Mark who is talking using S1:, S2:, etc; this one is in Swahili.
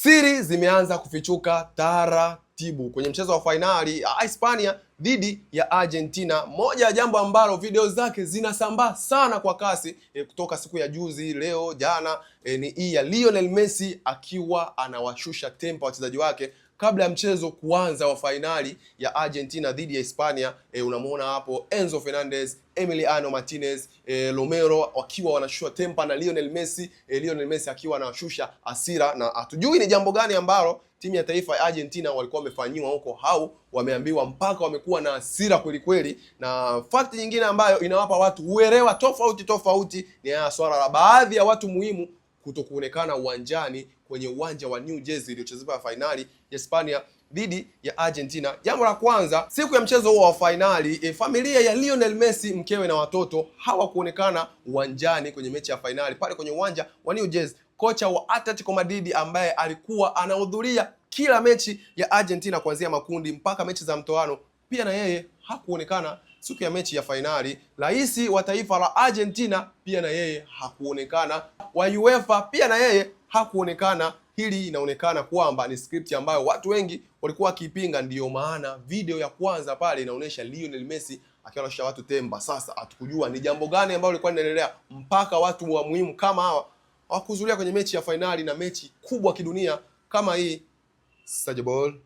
S1: Siri zimeanza kufichuka taratibu kwenye mchezo wa fainali Hispania dhidi ya Argentina. Moja ya jambo ambalo video zake zinasambaa sana kwa kasi kutoka siku ya juzi, leo, jana ni hii ya Lionel Messi akiwa anawashusha tempa wachezaji wake kabla ya mchezo kuanza wa fainali ya Argentina dhidi ya Hispania. Unamuona hapo Enzo Fernandez, Emiliano Martinez, Romero wakiwa wanashusha tempa na Lionel Messi, Lionel Messi akiwa anashusha hasira, na hatujui ni jambo gani ambalo timu ya taifa ya Argentina walikuwa wamefanyiwa huko au wameambiwa mpaka wamekuwa na hasira kweli kweli. Na fact nyingine ambayo inawapa watu uelewa tofauti tofauti ni haya swala la baadhi ya watu muhimu kutokuonekana uwanjani kwenye uwanja wa New Jersey iliyochezewa fainali ya Hispania dhidi ya Argentina. Jambo la kwanza, siku ya mchezo huo wa fainali familia ya Lionel Messi, mkewe na watoto hawakuonekana uwanjani kwenye mechi ya fainali pale kwenye uwanja wa New Jersey. Kocha wa Atletico Madrid ambaye alikuwa anahudhuria kila mechi ya Argentina kuanzia makundi mpaka mechi za mtoano, pia na yeye hakuonekana siku ya mechi ya fainali. Rais wa taifa la Argentina pia na yeye hakuonekana, wa UEFA pia na yeye hakuonekana. Hili inaonekana kwamba ni script ambayo watu wengi walikuwa wakiipinga. Ndiyo maana video ya kwanza pale inaonyesha Lionel Messi akiwa anashusha watu temba. Sasa hatukujua ni jambo gani ambalo lilikuwa linaendelea mpaka watu wa muhimu kama hawa hawakuhudhuria kwenye mechi ya fainali na mechi kubwa kidunia kama hii. Sajabol.